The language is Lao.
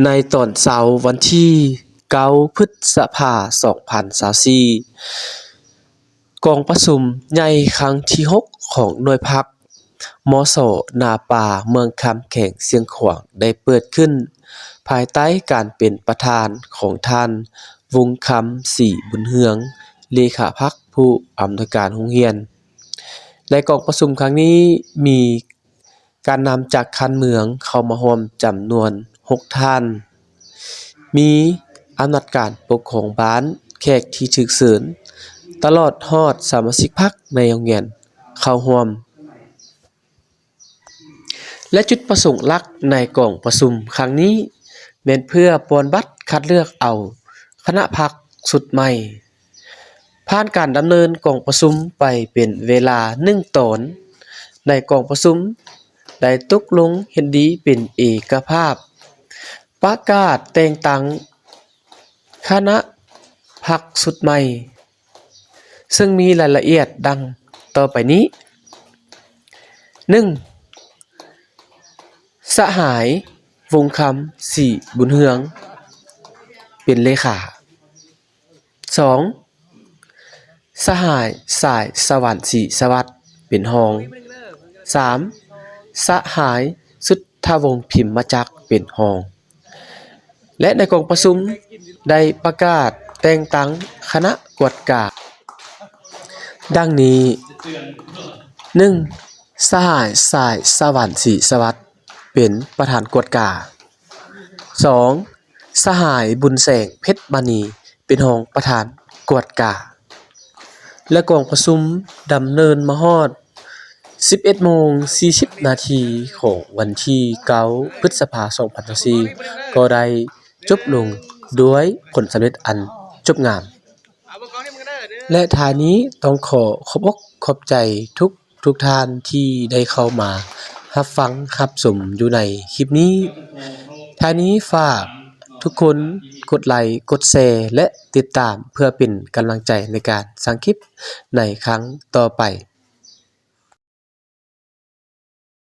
ໃນຕອນເຊົ້າວັນທີເກົ້າ ພຶດສະພາ ສອງພັນຊາວສີ່ ກອງປະຊຸມໃຫຍ່ຄັ້ງທີຫົກ ຂອງໜ່ວຍພັກ ມສ ນາປ່າ ເມືອງຄຳ ແຂວງຊຽງຂວາງ ໄດ້ເປີດຂຶ້ນ ພາຍໃຕ້ການເປັນປະທານຂອງທ່ານ ວົງຄຳ ສີບຸນເຮືອງ ເລຂາພັກ ຜູ້ອຳນວຍການໂຮງຮຽນ. ໃນກອງປະຊຸມຄັ້ງນີ້ ມີການນຳຈາກຂັ້ນເມືອງເຂົ້າມາຮ່ວມຈຳນວນຫົກທ່ານ, ມີອຳນາດການປົກຄອງບ້ານ, ແຂກທີ່ຖືກເຊີນ, ຕະຫຼອດຮອດສະມາຊິກພັກໃນໂຮງຮຽນເຂົ້າຮ່ວມ. ແລະ ຈຸດປະສົງຫຼັກໃນກອງປະຊຸມຄັ້ງນີ້ ແມ່ນເພື່ອປ່ອນບັດຄັດເລືອກເອົາຄະນະພັກຊຸດໃໝ່. ຜ່ານການດຳເນີນກອງປະຊຸມໄປເປັນເວລາໜຶ່ງຕອນ, ໃນກອງປະຊຸມໄດ້ຕົກລົງເຫັນດີເປັນເອກະພາບ ປະກາດແຕ່ງຕັ້ງຄະນະພັກຊຸດໃໝ່, ເຊິ່ງມີລາຍລະອຽດດັ່ງຕໍ່ໄປນີ້: ໜຶ່ງ ສະຫາຍ ວົງຄຳ ສີບຸນເຮືອງ ເປັນເລຂາ. ສອງ ສະຫາຍ ສາຍສະຫວັນ ສີສະຫວັດ ເປັນຮອງ. ສາມ ສະຫາຍ ສຸດທະວົງ ພິມມະຈັກ ເປັນຮອງ. ແລະ ໃນກອງປະຊຸມໄດ້ປະກາດແຕ່ງຕັ້ງຄະນະກວດກາ ດັ່ງນີ້: ໜຶ່ງ ສະຫາຍ ສາຍສະຫວັນ ສີສະຫວັດ ເປັນປະທານກວດກາ. ສອງ ສະຫາຍ ບຸນແສງ ເພັດມະນີ ເປັນຮອງປະທານກວດກາ. ແລະ ກອງປະຊຸມດຳເນີນມາຮອດສິບເອັດໂມງສີ່ສິບນາທີຂອງວັນທີເກົ້າ ພຶດສະພາ ສອງພັນຊາວສີ່ ກໍໄດ້ຈົບລົງດ້ວຍຜົນສຳເລັດອັນຈົບງາມ. ແລະ ທ້າຍນີ້ຕ້ອງຂໍຂອບອົກຂອບໃຈທຸກ ທຸກທ່ານທີ່ໄດ້ເຂົ້າມາຮັບຟັງຮັບຊົມຢູ່ໃນຄລິບນີ້. ທ້າຍນີ້ຝາກທຸກຄົນກົດໄລ ກົດແຊ ແລະ ຕິດຕາມເພື່ອເປັນກຳລັງໃຈໃນການສ້າງຄລິບໃນຄັ້ງຕໍ່ໄປ.